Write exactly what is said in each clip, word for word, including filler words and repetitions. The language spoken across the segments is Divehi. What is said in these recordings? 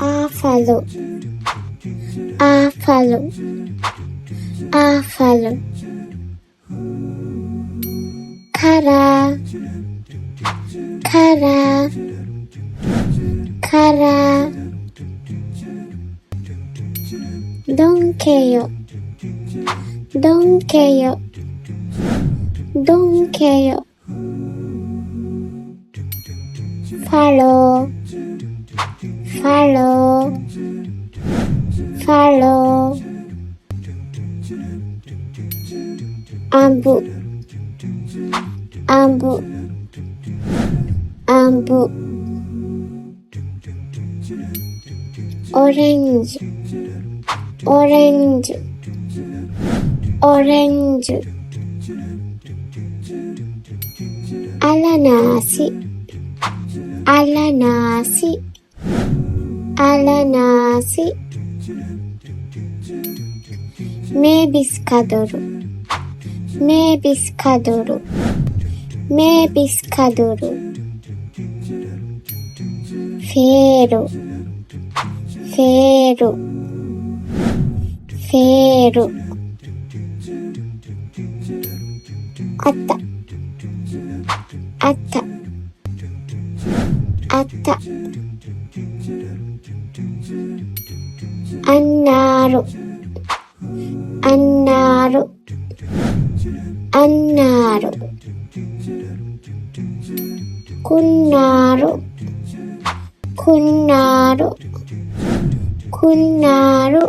އާފަލު. އާފަލު. އާފަލު. ކަރާ. ކަރާ. ކަރާ. ދޮންކެޔޮ. ދޮންކެޔޮ. ދޮންކެޔޮ. ފަޅޯ. ފަޅޯ. ފަޅޯ. އަނބު. އަނބު. އަނބު. އޮރެންޖް. އޮރެންޖް. އޮރެންޖް. އަނަނާސި. އަނަނާސި. އަނަނާސި. މޭބިސް ކަދުރު. މޭބިސް ކަދުރު. މޭބިސް ކަދުރު. ފޭރު. ފޭރު. ފޭރު. އަތަ. އަތަ. އަތަ. އަންނާރު. އަންނާރު. އަންނާރު. ކުންނާރު. ކުންނާރު. ކުންނާރު.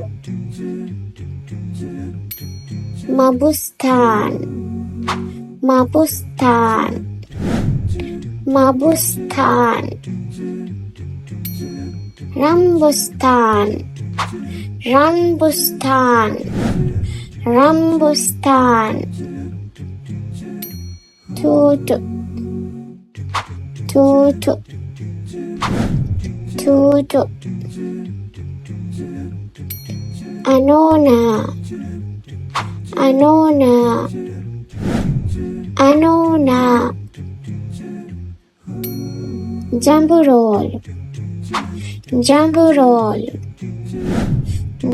މަބުސް. ބުސްތާން، މަބުސްތާން، މަބުސްތާން. ރަންބުސްތާން، ރަންބުސްތާން، ރަންބުސްތާން. ތޫތު، ތޫތު، ތޫތު. އަނޯނާ، އަނޯނާ، އަނޯނާ. ޖަނބުރޯލް، ޖަނބުރޯލް،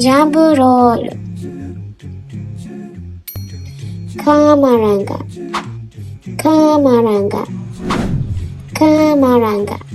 ޖަނބުރޯލް. ކާމަރަނގަ، ކާމަރަނގަ، ކާމަރަނގަ.